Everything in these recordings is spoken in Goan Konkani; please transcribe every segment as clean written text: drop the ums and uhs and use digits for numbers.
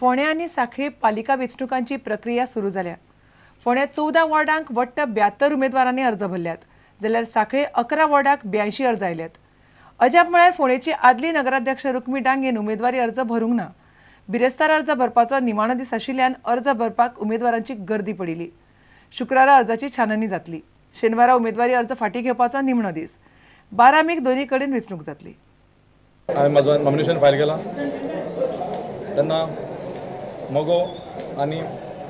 फोंडें आनी सांखळी पालिका वेंचणुकांची प्रक्रिया सुरू जाल्या. फोंड्या 14 वॉर्डांक वट्ट 72 उमेदवारांनी अर्ज भरल्यात, जाल्यार सांखळे 11 वॉर्डांक 82 अर्ज आयल्यात. अजाप म्हळ्यार फोंडेची आदली नगराध्यक्ष रुक्मी डांगेन उमेदवारी अर्ज भरूंक ना. बिरेस्तार अर्ज भरपाचो निमाणो दीस आशिल्ल्यान अर्ज भरपाक उमेदवारांची गर्दी पडिल्ली. शुक्रारा अर्जाची छाननी जातली. शेनवारा उमेदवारी अर्ज फाटीं घेवपाचो निमणो दीस. 12 मेक दोन्ही कडेन वेंचणूक जातली. हांवें म्हजो नॉमिनेशन फायल केलां तेन्ना मगो आनी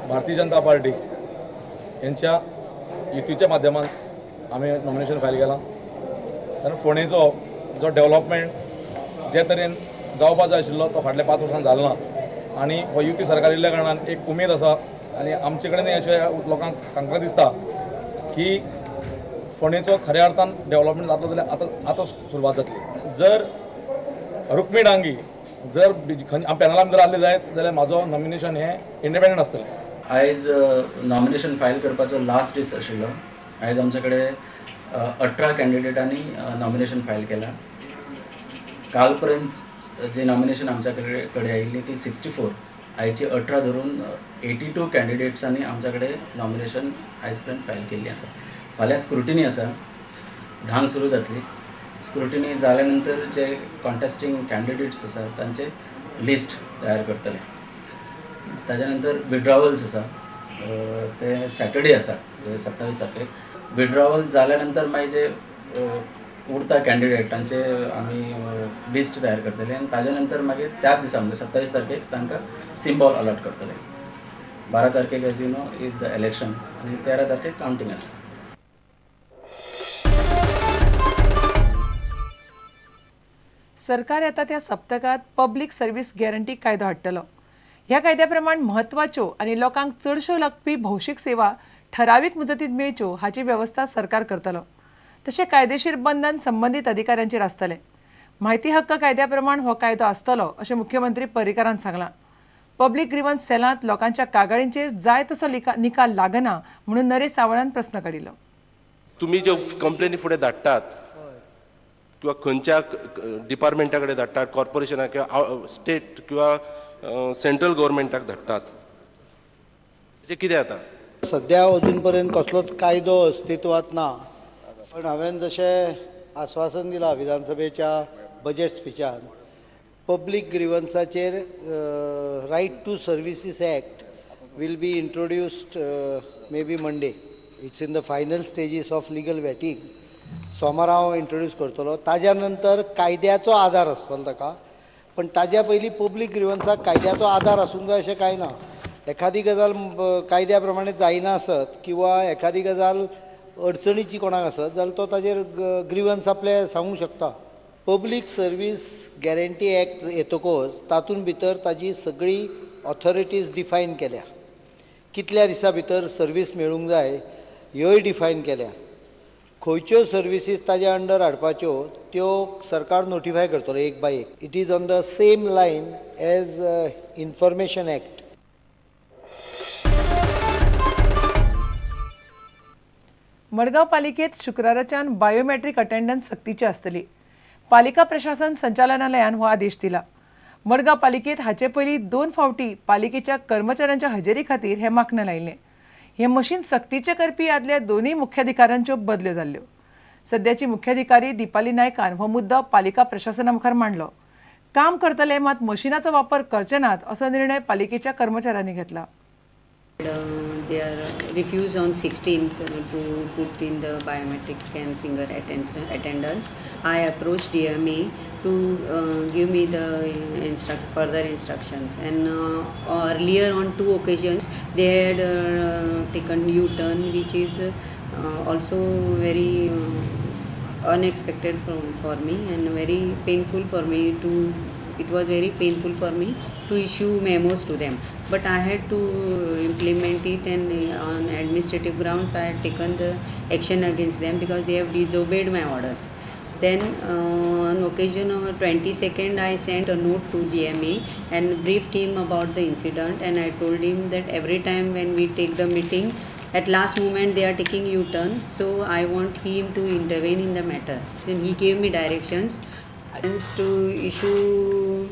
भारतीय जनता पार्टी यांच्या युतीच्या माध्यमान आमी नॉमिनेशन फायल केलां. कारण फोंडेचो जो डेव्हलपमेंट जे तरेन जावपा जाय आशिल्लो तो फाटल्या 5 वर्सां जालो ना आनी हो युती सरकार येयल्ल्या कारणान एक उमेद आसा आनी आमचे कडेन अशें लोकांक सांगपाक दिसता की फोंडेचो खऱ्या अर्थान डेव्हलपमेंट जातलो जाल्यार आतां आतां सुरवात जातली. जर रुक्मी डांगी जर पॅनलान जर आसले जायत जाल्यार म्हाजो नॉमिनेशन हें इंडिपेंडंट आसतलें. आयज नॉमिनेशन फायल करपाचो लास्ट दीस आशिल्लो. आयज आमचे कडेन 18 कॅन्डिडेटांनी नॉमिनेशन फायल केलां. काल पर्यंत जे नॉमिनेशन आमच्या कडेन आयिल्ली ती 64, आयची 18 धरून 82 कॅन्डिडेट्सांनी आमच्या कडेन नॉमिनेशन आयज पर्यंत फायल केल्ली आसा. फाल्यां स्क्रुटिनी आसा, 10 सुरू जातली. स्क्रुटिनी जाल्या नंतर जे कॉन्टेस्टिंग कॅन्डिडेट्स आसा तांचे लिस्ट तयार करतले. ताच्या नंतर विड्रॉवल्स आसा, ते सॅटर्डे आसा 27 तारखेक. विड्रॉवल जाल्या नंतर मागीर जे उरता कॅन्डिडेट तांचे आमी लिस्ट तयार करतले आनी ताच्या नंतर मागीर त्याच दिसा म्हणजे 27 तारखेक तांकां सिम्बॉल अलॉट करतले. 12 तारखेक as you know is the election आनी 13 तारखेक कावंटींग आसा. सरकार येता त्या सप्तकांत पब्लीक सर्व्हिस गॅरंटी कायदो हाडटलो. ह्या कायद्या प्रमाण म्हत्वाच्यो आनी लोकांक चडश्यो लागपी भौशीक सेवा ठरावीक मुजतींत मेळच्यो हाची वेवस्था सरकार करतलो. तशें कायदेशीर बंधन संबंदीत अधिकाऱ्यांचेर आसतलें. म्हायती हक्क कायद्या प्रमाण हो कायदो आसतलो अशें मुख्यमंत्री पर्रीकारान सांगलां. पब्लीक ग्रीवन्स सेलांत लोकांच्या कागाळींचेर जाय तसो निकाल लागना म्हणून नरेश सावळान प्रस्न काडिल्लो. तुमी ज्यो कंप्लेनी फुडें धाडटात किंवा खंयच्या डिपार्टमेंटा कडेन धाडटात, कॉर्पोरेशनाक किंवा स्टेट किंवा सेंट्रल गव्हर्मेंटाक धाडटात, तेचें कितें जाता? सद्या अजून पर्यंत कसलोच कायदो अस्तित्वांत ना, पण हांवें जशें आस्वासन दिलां विधानसभेच्या बजेट स्पिचान, पब्लीक ग्रिवन्साचेर right to services act will be introduced may be Monday. It's in the final stages of legal vetting. सोमार हांव इंट्रोड्यूस करतलो. ताज्या नंतर कायद्याचो आदार आसतलो ताका, पण ताज्या पयलीं पब्लीक ग्रिवन्साक कायद्याचो आदार आसूंक जाय अशें कांय ना. एखादी गजाल कायद्या प्रमाणे जायना आसत किंवा एखादी गजाल अडचणीची कोणाक आसत जाल्यार तो ताजेर ग्रिवन्स आपले सांगूंक शकता. पब्लीक सर्वीस गॅरंटी एक्ट येतकच तातूंत भितर ताजी सगळी ऑथॉरिटीज डिफायन केल्या, कितल्या दिसां भितर सर्वीस मेळूंक जाय ह्योय डिफायन केल्या, खंयच्यो सर्विसीस ताज्या अंडर हाडपाच्यो त्यो सरकार नोटिफाय करतलो एक बाय एक. It is on the same line as information act. Madgaon पालिकेत शुक्राराच्यान बायोमेट्रीक अटेंडन्स सक्तीची आसतली. पालिका प्रशासन संचालनालयान हो आदेश दिला. मडगांव पालिकेत हाचे पयलीं 2 फावटी पालिकेच्या कर्मचाऱ्यांच्या हजेरी खातीर हें माकन लायिल्लें. हें मशीन सक्तीचें करपी आदल्या दोनूय मुख्याधिकाऱ्यांच्यो बदल्यो जाल्ल्यो. सद्याची मुख्याधिकारी दीपाली नायकान हो मुद्दो पालिका प्रशासना मुखार मांडलो. काम करतले मात मशिनाचो वापर करचे नात असो निर्णय पालिकेच्या कर्मचाऱ्यांनी घेतला. They are refused on 16th to put in the biometric scan finger attendance. I approached DMA to give me the further instructions, and earlier on 2 occasions they had taken U-turn, which is also very unexpected for me and very painful for me to. It was very painful for me to issue memos to them, but I had to implement it, and on administrative grounds I had taken the action against them because they have disobeyed my orders. Then on occasion of 22nd I sent a note to DMA and briefed him about the incident, and I told him that every time when we take the meeting, at last moment they are taking U-turn, so I want him to intervene in the matter. And he gave me directions to issue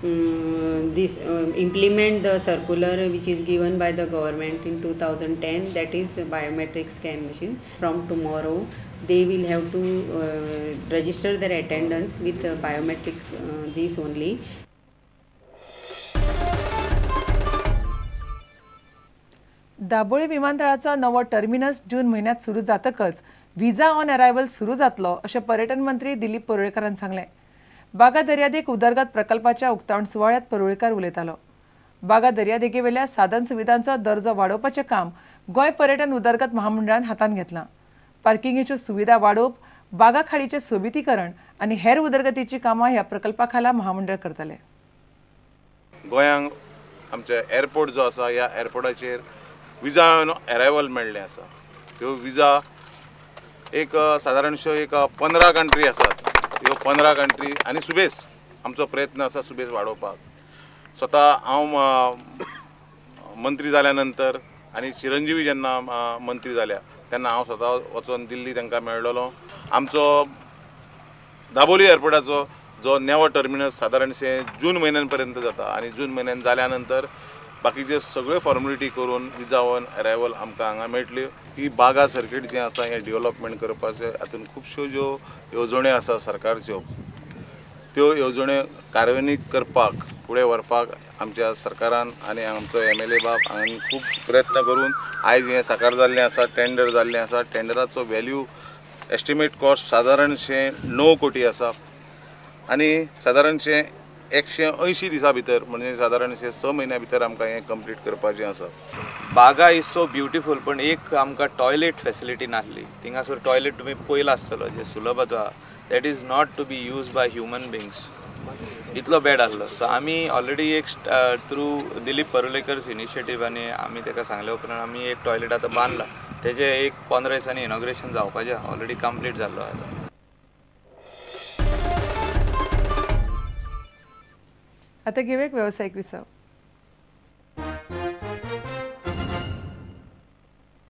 this implement the circular which is given by the government in 2010, that is biometric scan machine. From tomorrow they will have to register their attendance with biometric this only. Dabolim विमानतळाचो नवो टर्मिनस जून म्हयन्यांत सुरू जातकच व्हिसा ऑन अरायवल सुरू जातलो अशें पर्यटन मंत्री दिलीप परुळेकारान सांगलें. बागा दर्यादेग उदरगत प्रकल्पाच्या उक्तावण सुवाळ्यांत परुळेकार उलयतालो. बागा दर्यादेगेवेल्या साधन सुविधांचो दर्जो वाडोवपाचें काम गोंय पर्यटन उदरगत महामंडळान हातांत घेतलां. पार्किंगेच्यो सुविधा वाडोवप, बागा खाडीचें सोबितीकरण आनी हेर उदरगतीचीं कामां ह्या प्रकल्पा खाला महामंडळ करतले. गोंयांक आमचे एअरपोर्ट जो आसा ह्या एअरपोर्टाचेर विजा ऑन अरायवल मेळ्ळें आसा. त्यो विजा एक सादारणश्यो एक 15 कंट्री आसात. ह्यो 15 कंट्री आनी सुबेस आमचो प्रयत्न आसा सुबेस वाडोवपाक. स्वता हांव मंत्री जाल्या नंतर आनी चिरंजीवी जेन्ना मंत्री जाल्या तेन्ना हांव स्वता वचोन दिल्ली तांकां मेळ्ळलो. आमचो दाबोली एअरपोर्टाचो जो नवो टर्मिनस सादारणशें जून म्हयन्यान पर्यंत जाता आनी जून म्हयन्यान जाल्या नंतर बाकीचे सगळे फॉर्मेलिटी करून विजा ऑन अरायवल आमकां हांगा मेळटल्यो. ही बागा सर्कीट जें आसा हें डेवलपमेंट करपाचें हातूंत खुबश्यो ज्यो येवजण्यो आसा सरकारच्यो त्यो येवजण्यो कार्यान्वीत करपाक फुडें व्हरपाक आमच्या सरकारान आनी आमचो MLA बाब हांणी खूब प्रयत्न करून आयज हें साकार जाल्लें आसा. टेंडर जाल्लें आसा. टेंडराचो व्हॅल्यू एस्टिमेट कॉस्ट सादारणशें 9 कोटी आसा आनी सादारणशें 180 दिसां भितर म्हणजे सादारणशें 6 म्हयन्या भितर आमकां हें कंप्लीट करपाचें आसा. बागा is so beautiful, पण एक आमकां टॉयलेट फेसिलिटी नासली. थिंगासर टॉयलेट तुमी पयला आसतलो जे सुलभ आसा, that is not to be use by human beings, इतलो बॅड आसलो. सो आमी ऑलरेडी एक थ्रू दिलीप परुलेकर्स इनिशिएटीव आनी आमी ताका सांगल्या उपरांत आमी एक टॉयलेट आतां बांदला. तेजें एक 15 दिसांनी इनॉग्रेशन जावपाचें, ऑलरेडी कंप्लीट जाल्लो आतां. आता घेऊया एक व्यावसायिक विसव.